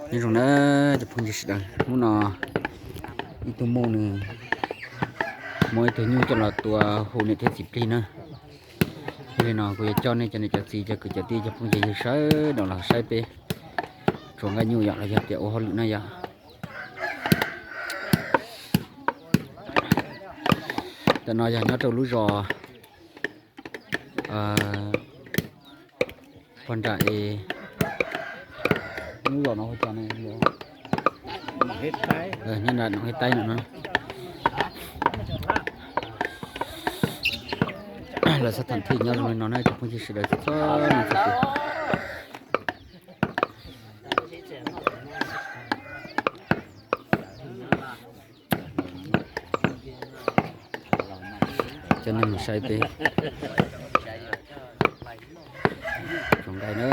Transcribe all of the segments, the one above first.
Nyob zoo na cov phooj ywg sawv daws, hnub no ib tug muj nws muab ib tug nyuj coj los tua hu niam thiab txiv plig na. Yog li no kuv yuav coj nej cov niam cov txiv cov kwv cov tij cov phooj cov ywg sawv daws los saib peb tsuas nqaij nyuj yom los yog tias ua hauj lwm na yom. Ntawm no yog nyob rau lub zos Pog Nram es, lub zos no hu cas ne? Nyob nram Noom Hej Taib no no. Lawv xab thas thij nyob zoo li no na cov phooj ywg sawv daws txhua leej txhua tus. Coj nej mus saib peb tsuas nqaij na.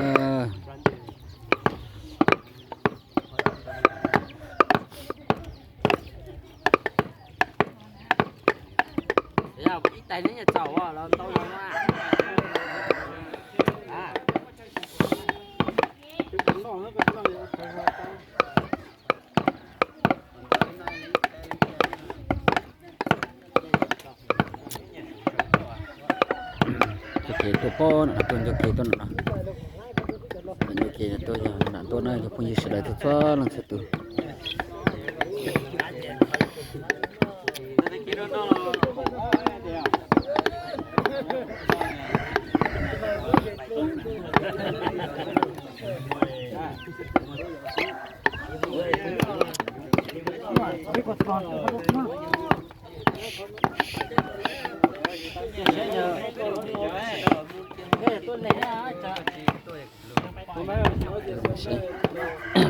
Cov kev tuaj pob no tuaj ncauj kev tuaj no, ncauj kev tuaj yog nram ntuaj na cov phooj ywg sawv daws txhua leej txhua tus.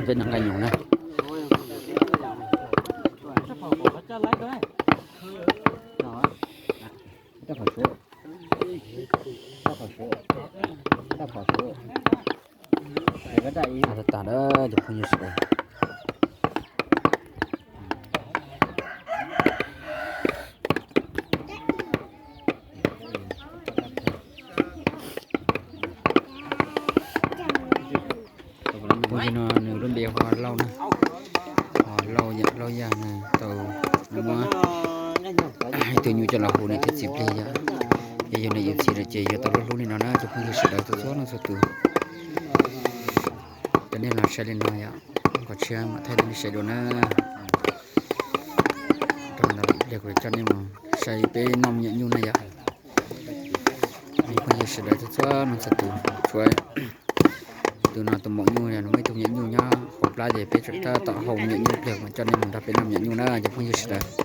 Peb noj nqaij nyuj na. Tag na cov phooj ywg sawv daws. Phooj ywg no nws lub npe hu ua Lauj na. Lauj Yaj nws tau muab ib tug nyuj coj los hu niam thiab txiv plig yom. Yog yus niam yus txiv lawm ces yuav tau hlub hlub li no na cov phooj ywg sawv daws txhua txhua leej txhua tus. Coj nej los saib li no yom, kom tshiab mam thaij nej saib dua na. Rau ntawd pliag kuv coj nej mus saib peb noj me nyuam nyuj na yom. Phooj ywg sawv daws txhua txhua leej txhua tus, tshuav tus no tus maum nyuj, nws muaj ib tug me nyuam nyuj nyob hauv plab ces peb tsam tab tom hau me nyuam nyuj pliag kuv mam coj nej mus nrog peb noj me nyuam nyuj na cov phooj ywg sawv daws.